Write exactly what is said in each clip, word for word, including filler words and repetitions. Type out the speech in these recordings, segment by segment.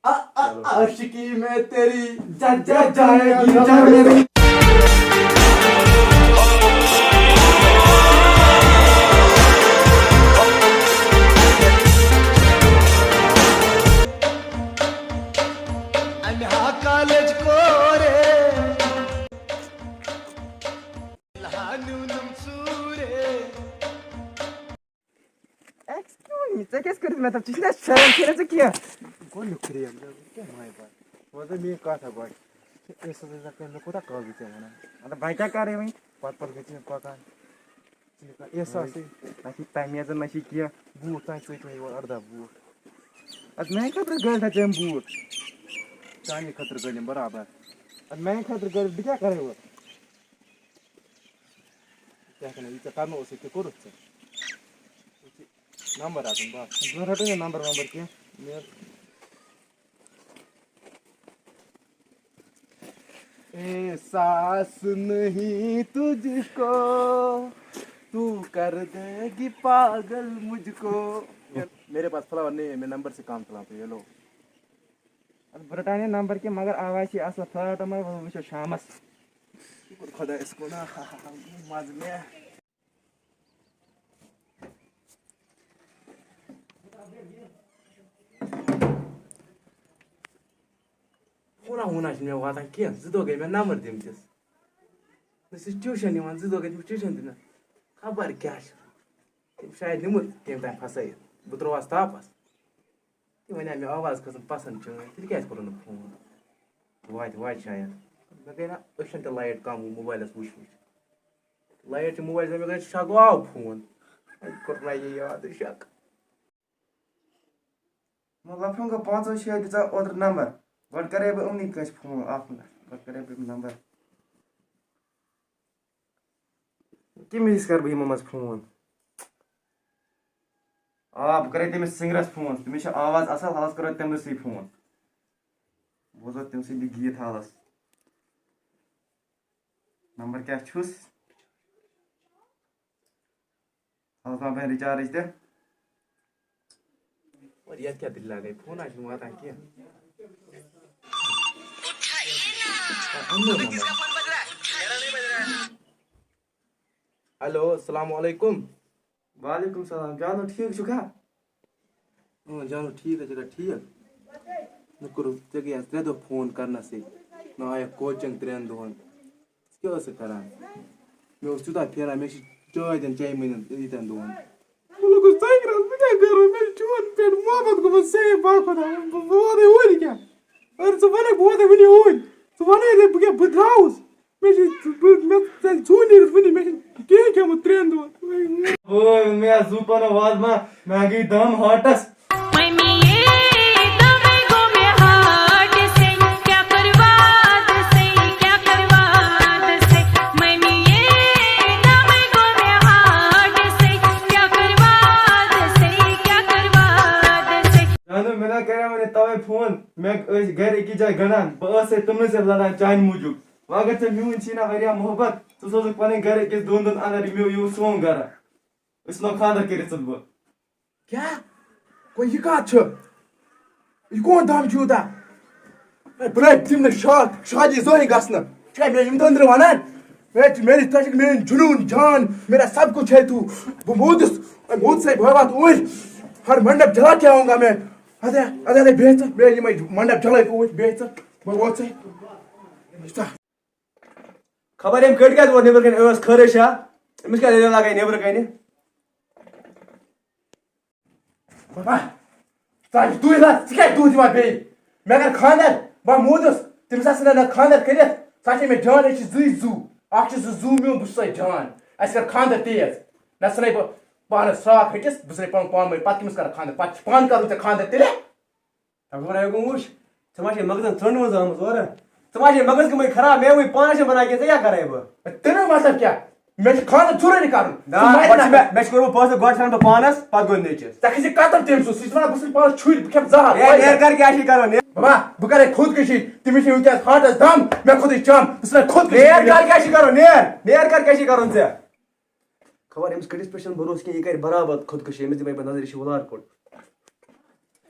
آ- آ- عاشقی میں تیری جا جا جائے گی جا میری۔ امہِ ہا کالج کورے لہانیونم ژوٗرے۔ Excuse me، ژےٚ کیٛازِ کٔرٕتھ مےٚ تَتھ؟ ژےٚ چھُے نہ شرم کھیٚنہ ژےٚ کینٛہہ؟ گۄڈٕنیُک کرٛیم، ژےٚ کیٛاہ مایہِ پَتہٕ؟ وۄنۍ گٔے میٛٲنۍ کَتھ اَکھ گۄڈٕ۔ اے سا، ژےٚ کٔرۍ مےٚ کوٗتاہ کالٕے ژےٚ وَنان؟ اَدٕ بہٕ کیٛاہ کَرٕ وۄنۍ؟ پَتہٕ پَتہٕ گٔے ژےٚ مےٚ پَکان۔ ژٕ نہٕ کانٛہہ احساسٕے۔ نہ چھِ تَمیز، نہ چھِ کینٛہہ۔ بوٗٹھ تام ژٔٹۍ مےٚ یورٕ اَرداہ بوٗٹھ۔ اَدٕ میٛانہِ خٲطرٕ گٔلۍ تھَہ ژےٚ یِم بوٗٹھ۔ چانہِ خٲطرٕ گٔلۍ یِم برابر۔ اَدٕ میٛانہِ خٲطرٕ گٔلۍ، بہٕ کیٛاہ کَرٕ وۄنۍ؟ کیٛاہ کَرٕ یہِ ژےٚ کَرنو اوسُے تہِ کوٚرُتھ ژےٚ۔ نمبر آسان بس۔ بہٕ رَٹے نہٕ نمبر ومبر کینٛہہ۔ مےٚ احساس نہیں تجھ کو، تو کر دے گی پاگل مجھ کو۔ میرے پاس فلاور نہیں ہے، میں نمبر سے کام چلاتا ہوں، یہ لو۔ اَدٕ بہٕ رَٹہٕ ہا نہٕ نمبر کینٛہہ، مگر آواز چھِ اَصٕل۔ فلاور ٹمبر وۄنۍ وٕچھو شامَس۔ شُکُر خۄدایَس کُن، آہا، مَزٕ مےٚ۔ فونہ وونہ چھُنہٕ مےٚ واتان کینٛہہ۔ زٕ دۄہ گٔے مےٚ نمبر دِمتِس۔ نہ چھُس ٹیوٗشن یِوان، زٕ دۄہ گٔے تٔمِس ٹیوٗشن دِنس۔ خبر کیٛاہ چھُ۔ تٔمۍ شاید نیوٗمُت تٔمۍ تام پھسٲیِتھ۔ بہٕ ترٛووہس تاپس۔ تٔمۍ وَنیٛاو مےٚ آواز کھٔژٕن پسنٛد چٲنۍ، تیٚلہِ کیٛازِ کوٚرُن نہٕ فون؟ واتہِ واتہِ شاید۔ مےٚ گٔے نہ أچھن تہِ لایٹ کم موبایلس وٕچھ وٕچھ۔ لایٹ چھِ موبایلس، مےٚ گٔے شک، آو فون۔ وۄنۍ کوٚر نہ یہِ یاد شک۔ مطلب، ہم گوٚو پانٛژو شیٚیو دِژاو اوترٕ نمبر۔ گۄڈٕ کرے بہٕ یِمنٕے کٲنٛسہِ فون، اکھ منٹ۔ گۄڈٕ کرے بہٕ یِمن نمبر۔ کٔمِس کَرٕ بہٕ یِمو منٛز فون؟ آ، بہٕ کَرے تٔمِس سِنٛگرَس فون، تٔمِس چھِ آواز اَصٕل، حالَس کَرو تٔمِسٕے فون۔ بوزو تٔمۍ سٕنٛدِ گیٖت حالَس۔ نمبر کیٛاہ چھُس؟ حالَس ما بَنہِ رِچارٕج تہِ؟ اور یَتھ کیٛاہ دٔلیٖلہ گٔے؟ فون ہا چھُنہٕ واتان کینٛہہ۔ اَننو نمبر۔ ہیلو، السلام علیکم۔ وعلیکم السلام۔ جانو، ٹھیٖک چھُکھا؟ اۭں، جانو، ٹھیٖک حظ چھُکھا؟ ٹھیٖک۔ مےٚ کوٚرُتھ، ژےٚ گٔیَس ترٛےٚ دۄہ فون کرنَسٕے۔ نہ آیَکھ کوچِنٛگ ترٛٮ۪ن دۄہَن۔ ژٕ کیٛاہ ٲسٕکھ کران؟ مےٚ اوس تیوٗتاہ پھیران، مےٚ چھِ چاے تہِ نہٕ چَیمٕتۍ ییٖتٮ۪ن دۄہَن۔ بہٕ لوٚگُس فِکرَس، بہٕ کیٛاہ کَرٕ؟ مےٚ چھُ چون پٮ۪ٹھ محبت گوٚمُت صحیح، بہٕ خۄدا، بہٕ، بہٕ وَنَے اوٗرۍ کیٛاہ؟ اگر ژٕ وَنَکھ، بہٕ وَنَے وٕنی اوٗرۍ۔ ژٕ وَنَے نہٕ بہٕ کیٛاہ، بہٕ درٛاوُس۔ مےٚ چھِ، بہٕ، مےٚ ژَلہِ ژوٗنہِ نیٖرِتھ وٕنی، مےٚ چھِنہٕ کِہیٖنۍ کھیوٚمُت ترٛٮ۪ن دۄہَن۔ وٲے، مےٚ آ زُو پَنُن وازٕ ما، مےٚ گٔے دَم ہاٹَس۔ ممی، یہ دم گو میں ہارٹ سے، کیا کروا دے سے، کیا کروا دے سے۔ ممی، یہ دم گو میں ہارٹ سے، کیا کروا دے سے، کیا کروا دے سے۔ جانو، مےٚ نا کَریو وۄنۍ تَوَے فون، مےٚ ٲسۍ گَرِ أکِس جایہِ گَنٛڈان، بہٕ ٲسَے تِمنٕے سۭتۍ لَڑان چانہِ موٗجوٗب۔ وۄنۍ اگر ژےٚ میون چھی نا واریاہ محبت، ژٕ سوزُکھ پنٕنۍ گرٕ أکِس دۄن دۄن اندر یہِ میو یہِ سون گرٕ۔ أسۍ ژھٕنو خانٛدر کٔرِتھ ژٕ تہٕ بہٕ۔ کیٛاہ؟ گوٚو یہِ کتھ چھِ؟ یہِ کون دم چھُ یوٗتاہ؟ ہے، بہٕ نَے دِمہٕ نہٕ شاد-، شادی زٕہٕنۍ گژھنہٕ۔ ژٕ چھُکھا مےٚ یِم دٔنٛدرٕ وَنان؟ ہے، ژٕ میٛٲنِس، ژٕ چھَکھ میٛٲنۍ جنوٗن جان، میرا سب کچھ ہے تو۔ بہٕ موٗدُس، ہے، موٗد سے بہٕ واتہٕ اوٗرۍ۔ ہر منڈپ جلا کے آؤں گا میں۔ اَدٕ، اَدٕ، اَدٕ، بیٚہہ ژٕ، بیٚہہ یِمَے منڈپ جلٲیِتھ اوٗرۍ، بیٚہہ ژٕ۔ بہٕ ووت ژےٚ۔ خبر أمۍ کٔٹۍ کَتہِ ووت نیٚبرٕ کَنہِ، ٲس خٲرٕے چھا؟ أمِس کیٛاہ دٔلیٖل لگے نیٚبرٕ کَنہِ؟ بابا، ژٕ ہا چھُکھ دُہہِ رَژھ، ژٕ کیٛازِ دُہہ دِوان بیٚیہِ؟ مےٚ کَر خانٛدر، بہٕ موٗدُس، تٔمِس آسہٕ نہٕ خانٛدر کٔرِتھ، سُہ ہا چھِ مےٚ جان، أسۍ چھِ زٕے زُو، اَکھ چھُ سُہ زُو میون، بہٕ چھُسَے جان، اَسہِ کَر خانٛدر تیز، نَتہٕ ژھٕنَے بہٕ پانَس شراکھ ۂٹِس، بہٕ ژھٕنَے پَنُن پان مٲرِتھ، پَتہٕ کٔمِس کَرٕ خانٛدر؟ پَتہٕ چھِ پانہٕ کَرُن ژےٚ خانٛدر تیٚلہِ؟ تَمہِ برٛونٛہہ ہیوٚکُن وٕچھ، ژےٚ ما چھے مغزن ژٔنٛڈ ؤنٛز آمٕژ اورٕ؟ ژٕ ما چھے مغز گٔمٕتۍ خراب؟ مےٚ وٕنۍ پانَس چھَنہٕ بَنان کینٛہہ، ژےٚ کیٛاہ کَرَے بہٕ؟ تَمیُک مطلب کیٛاہ؟ مےٚ چھُ خانٛدر ضروٗری کَرُن۔ نہ، ژٕ مَرِ گۄڈٕ چھِ نہ۔ مےٚ، مےٚ چھُ کوٚرمُت فٲصلہٕ، گۄڈٕ ژھٕنَن بہٕ پانَس، پَتہٕ گوٚو نیٚچِس۔ ژےٚ کھسہِ قتل تٔمۍ سُنٛد، سُہ چھُ وَنان، بہٕ ژھٕنہٕ پانَس چھُرِ، بہٕ کھٮ۪مہٕ زَہر۔ ہے، نیر کر، کیٛاہ چھِ کَرُن؟ نیر۔ بابا، بہٕ کَرَے خودکُشی، تٔمِس چھِ وٕنۍکٮ۪س ہارٹَس دَم، مےٚ کھوٚتُے چَم، بہٕ ژھٕنَے خودکُشی نیر کٔرِتھ۔ کر، کیٛاہ چھِ کَرُن؟ نیر، نیر کر، کیٛاہ چھِ کَرُن ژےٚ؟ خبر أمِس کٔٹِس پٮ۪ٹھ چھُنہٕ بھروسہٕ کینٛہہ، یہِ کَرِ برابر خودکُشی، أمِس دِمَے بہٕ نظرِ، یہِ چھُ وُلار کوٚٹ۔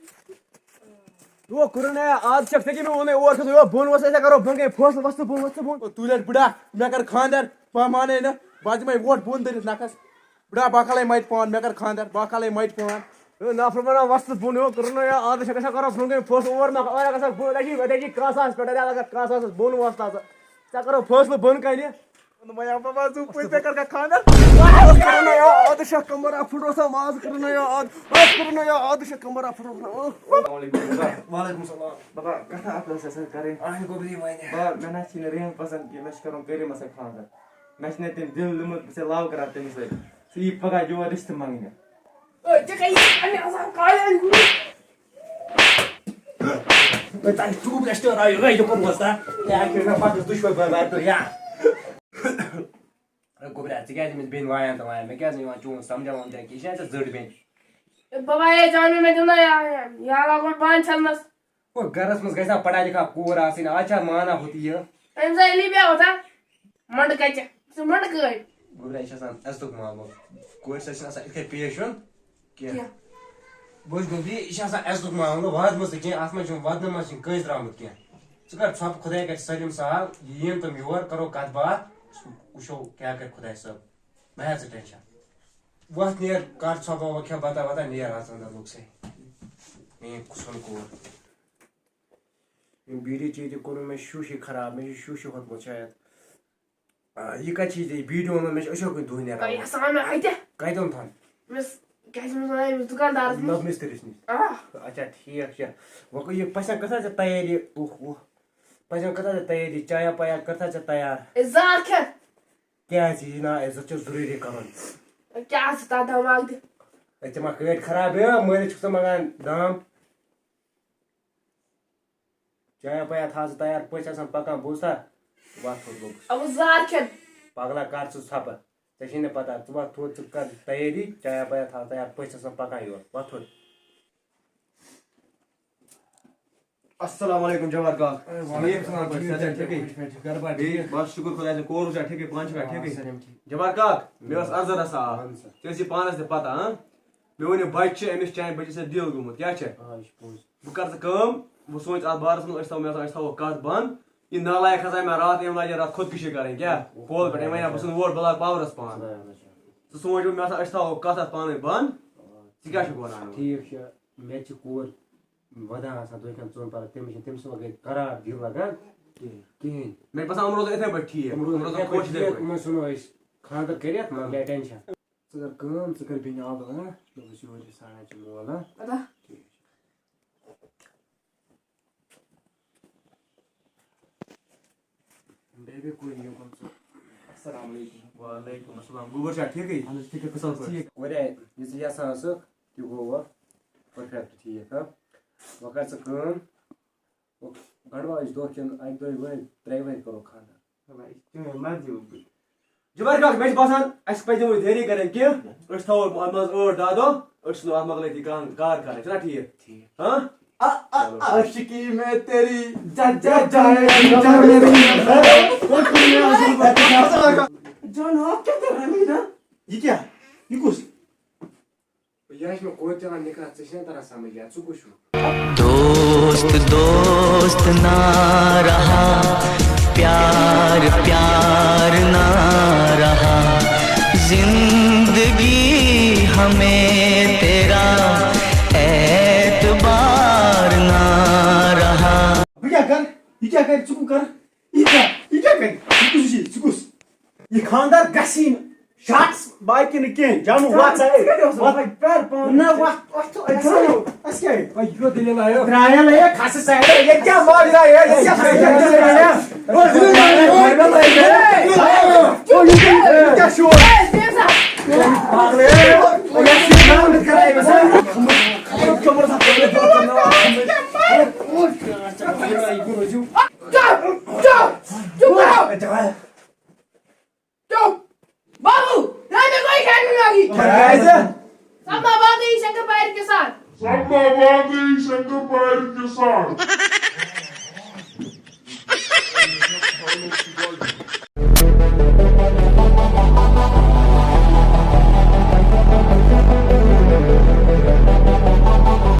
یو کُرُن ہے، آز چھَکھ ژےٚ کیٛاہ مےٚ ووٚنُے اور کھسو، یو بۄن وَس، أسۍ ہا کَرو برٛونٛہہ کَنہِ فٲصلہٕ، وَس ژٕ بۄن، وَس ژٕ بۄن۔ او تُلۍ ہَٹ بُڈا، مےٚ کَر خانٛدر، بہٕ مانَے نہٕ، بہٕ دِمَے ووٹ بۄن دٔرِتھ نَکھَس۔ بُڈا، بہٕ ہا کھالَے مَٹہِ پان، مےٚ کَر خانٛدر، بہٕ ہا کھالَے مَٹہِ پان۔ اے نافرمانا، وَس ژٕ بۄن، یو کُرُن ہے، آز چھَکھ أسۍ ہا کَرو برٛونٛہہ کَنہِ فٲصلہٕ، اور ما، اور گژھکھ بۄن، أتی، أتی کاسَس پٮ۪ٹھ، أتی لَگَکھ کاسَس بۄن وَس تَس۔ ژےٚ کَرو فٲصلہٕ بۄن کَنہِ۔ وۄنۍ آو بابا زُو پٔتۍ مےٚ کَرکھا خانٛدر۔ آز کَرو نہ یاد شاہ کمبر اکھ پھُٹروسا، آز کَرو نہ یاد، آز کَرو نہ یاد شاہ کمبر اکھ پھُٹروسا۔ السلام علیکم بابا۔ وعلیکم السلام۔ بابا، کَتھا اَکھ ٲس اَسہِ سۭتۍ کَرٕنۍ۔ اَہَن گوٚبری وَنہِ۔ بابا، مےٚ نہ چھِنہٕ رِہَن پَسنٛد کینٛہہ، مےٚ چھِ کَرُن کریٖمَس سۭتۍ خانٛدر۔ مےٚ چھِنہٕ تٔمۍ دِل نِمُت، بہٕ چھُسے love کَران تٔمِس سۭتۍ۔ سُہ یی پَگاہ یور رِشتہٕ منٛگنہِ۔ أے، ژےٚ کیٛاہ یہِ پننہِ آسان کالہِ اَنہِ گُرُس؟ أے، تۄہہِ ٹیوٗب لٮ۪سٹہٕ آیہِ، أے، یہِ کوٚت وۄستا؟ یا کہِ مےٚ پَتہٕ دُشوَے بٲے بارٕ تہٕ یا۔ أے، گوٚبریا، ژٕ کیٛازِ أمِس بیٚنہِ وایان تہٕ وایان؟ مےٚ کیٛازِ نہٕ یِوان چون سَمجھا وَمجھا کینٛہہ؟ یہِ چھا ژےٚ زٔٹ بیٚنہِ؟ اے، بابا، اے، ژےٚ وَنُے مےٚ تِمنٕے، یا، یا لاگُن بانہٕ چھَلنَس۔ او، گرس منٛز گژھِ نا پڑھا لکھا کوٗر آسٕنۍ، آز چھا مانا ہوتی یہِ؟ أمۍ سا ییٚلہِ بیٚہو تھا، منٛڈٕ کَچہِ، سُہ منٛڈٕ کٲلۍ۔ گوٚبرا، یہِ چھِ آسان عزتُک معاملہٕ۔ کورِ سۭتۍ چھِنہٕ آسان یِتھ کٔنۍ پیش یُن کینٛہہ۔ کینٛہہ۔ بوز گوٚبری، یہِ چھِ آسان عزتُک معاملہٕ، وادٕ منٛز تہِ کینٛہہ، اَتھ منٛز چھُنہٕ وادنہٕ منٛز چھُنہٕ کٲنٛسہِ درٛامُت کینٛہہ۔ ژٕ کر ژھۄپہٕ، خۄداے کَرِ سٲلِم سہل، یہِ یِن تِم یور، کَرو کَتھ باتھ، وٕچھو کیٛاہ کَرِ خۄداے صٲب۔ مہ ہےٚ ژٕ ٹٮ۪نشَن۔ وۄتھ نیر، کر ژھۄپہٕ وۄپہٕ، کھےٚ بَتہ وَتہ، نیر اَژ اَندَر لوٚگ سُہ۔ میٛٲنۍ کُسُن کوٗر۔ یِم بیٖڑی چیٖز تہِ کوٚرُن مےٚ شوٗشٕے خراب، مےٚ چھُ شوٗشہٕ ہوٚتمُت شاید۔ آ، یہِ کَتہِ چھِ یہِ بیٖڑی اوٚنمُت؟ مےٚ چھِ أچھو کِنۍ دُہہ نیران۔ تۄہہِ آسان مےٚ اَتہِ۔ کَتہِ اوٚن تھَن؟ مےٚ س-، کیٛاہ چھِ أمِس وَنان، أمِس دُکاندارَس نِش۔ نہ مِسترِس نِش۔ آ۔ اچھا، ٹھیٖک چھُ۔ وۄنۍ گوٚو یہِ پَژھٮ۪ن کٔرتھا ژےٚ تیٲری؟ اوہ، اوہ۔ پَژھٮ۪ن کٔرتھا ژےٚ تیٲری؟ چایا پایا کٔرتھا ژےٚ تیار؟ ہے، زار کھٮ۪تھ۔ کیٛازِ یہِ نا عزت چھُ ضروٗری کَرُن؟ کیٛاہ چھُ تَتھ دٮ۪ماغ دِ؟ ہے، ژےٚ ما کٲڑۍ خراب؟ ہے، مٲلِس چھُکھ ژٕ منٛگان دام؟ چایا پایا تھاو ژٕ تیار، پٔژھۍ آسان پَکان، بوٗزتھا؟ وَتھ تھوٚد لوٚگُس۔ اَوٕ زار کھٮ۪ن۔ پَگلا کَر ژٕ ژھۄپہٕ؟ ژےٚ چھے نہٕ پَتہ، ژٕ وَتھ تھوٚد، ژٕ کَر تیٲری، چایا پایا تھاو تیار، پٔژھۍ آسان پَکان یور، وَتھ تھوٚد۔ السلام علیکم جواد کاک۔ وعلیکم السلام، ٹھیٖک چھا، ٹھیٖک چھا؟ گرٕ بار بیٚیہِ ٹھیٖک؟ بس شُکُر خۄدایَس کُن، کورُل چھا ٹھیٖکٕے، پانہٕ چھُکھا آ، ٹھیٖکٕے؟ سٲلِم ٹھیٖک۔ جواد کاک، مےٚ ٲس عرضہٕ رژھا اَکھ۔ وَن سا۔ ژےٚ ٲسی پانَس تہِ پَتہ، ہاں؟ مےٚ ووٚن یہِ بَچہِ چھِ، أمِس چھِ چانہِ بَچَس سۭتۍ deal گوٚمُت، کیٛاہ چھِ؟ آ، یہِ چھُ پوٚز۔ بہٕ کَرٕ ژٕ کٲم، بہٕ سونٛچہٕ اَتھ بارَس منٛز، أسۍ تھاوو، مےٚ باسان، أسۍ تھاوو کَتھ بنٛد۔ یہِ نالایق ہسا مےٚ راتھ، أمۍ لاجہِ راتھ خۄدکُشی کَرٕنۍ، کیٛاہ؟ اوہ، کول پٮ۪ٹھ، أمۍ وَنہِ ہا، بہٕ ژھٕنہٕ ووٹ، بہٕ لاگہٕ powerَس پان۔ خۄدایا رٔچھِن۔ ژٕ سونٛچ وۄنۍ، مےٚ باسان، أسۍ تھاوو کَتھ اَتھ پانہٕ ؤنۍ بنٛد۔ آ۔ ژٕ کیٛاہ چھُکھ وَنان وۄنۍ؟ ٹھیٖک چھُ، مےٚ تہِ چھِ کورِ وَدان آسان دۄہہِ کٮ۪ن ژۄن پَہرَن، تٔمِس چھِنہٕ تٔمۍ سٕنٛدِ بغٲر قرار دِل لَگان کِہیٖنۍ۔ کِہیٖنۍ۔ مےٚ باسان، یِمَن روزو یِتھَے پٲٹھۍ ٹھیٖک، یِمَن روزو یِتھَے خۄش پٲٹھۍ یِتھَے ٹھیٖک، پٲٹھۍ۔ یِمَن ژھٕنو أسۍ خانٛدَر کٔرِتھ، مگر ٹٮ۪نشَن۔ ژٕ کَر کٲم، ژٕ کَر بیٚنہِ آبہٕ، ہہ؟ دوٚپُس، یورٕ چھِ سَڑان چھِ مول، ہہ؟ اَدا۔ ٹھیٖک چھُ۔ بیبی کوٗر یِم کٕم ژٕ؟ السلام علیکم۔ وعلیکم السلام۔ گوٚبُر چھا ٹھیٖکٕے؟ اَہَن حظ، ٹھیٖک، اَصٕل پٲٹھۍ۔ ٹھیٖک۔ واریاہ، یہِ ژٕ یَژھان ٲسٕکھ، تہِ گوٚو وۄنۍ perfect ٹھیٖک، ہا؟ وۄنۍ کَر ژٕ کٲم، وۄنۍ گَنٛڈٕ واجہِ دۄہ کِنہٕ اَکہِ دۄیہِ ؤہٕرۍ، ترٛیٚیہِ ؤہٕرۍ کَرو خانٛدر؟ وۄنۍ یہِ چھِ چٲنۍ مرضی وۄنۍ۔ جبار کاک، مےٚ چھِ باسان، اَسہِ پَزِ نہٕ وۄنۍ دیری کَرٕنۍ کینٛہہ۔ أسۍ تھاوو اَتھ منٛز ٲٹھ دَہ دۄہ، أسۍ ژھٕنو اَتھ مۄکلٲیِتھ یہِ کار، کار کَرٕنۍ، چھُنہ ٹھیٖک؟ ٹھیٖک۔ ہاں؟ آ، آ، چلو۔ عاشقی میں تیری، جا، جا، جا، جا، جا، جا۔ جان، آپ کیا کر رہے ہو ادھر؟ یہِ کیٛاہ؟ یہِ کُس؟ یہِ حظ چھِ مےٚ کوٚت چلان نِکاح، ژےٚ چھےٚ نہ تران سمجھ، یا ژٕ کُس چھُکھ؟ دوست دوست نہ رہا، پیار پیار نہ رہا، زندگی ہمیں تیرا اعتبار نہ رہا۔ بہٕ کیٛاہ کَرٕ؟ یہِ کیٛاہ کَرِ؟ ژٕ کُس کَرٕ؟ یہِ کیٛاہ؟ یہِ کیٛاہ کَرِ؟ یہِ کُس چھُ؟ ژٕ کُس؟ یہِ خانٛدر گژھی نہٕ۔ شخص باقی نہٕ کینٛہہ۔ جانو، وَتھ سا، ہے۔ ژٕ کَتہِ اوسُکھ؟ وَتھ۔ وَتھ پَر پانہٕ۔ نہ، وَتھ۔ وَتھ چھُ اَتہِ۔ اَسہِ کیٛاہ؟ اَسہِ کیٛاہ؟ وۄنۍ یہِ گوٚو دٔلیٖل آیو۔ درٛایَل ہے، کھسہٕ سا ہے۔ ییٚتہِ کیٛاہ ماجرا ہے؟ ییٚتہِ کیٛاہ ماجرا ہے؟ او، یہِ کیٛاہ شور؟ پاگلے۔ او، یہِ چھُ ناو نہٕ کَران أمِس۔ چُپ، چُپ، چُپ کَرو۔ چُپ! بابو، نہ مےٚ گوٚو یہِ کھٮ۪ن میٲری۔ کیٛازِ؟ سپنا باقی شنکر پارِ کے ساتھ۔ سپنا باقی شنکر پارِ کے ساتھ۔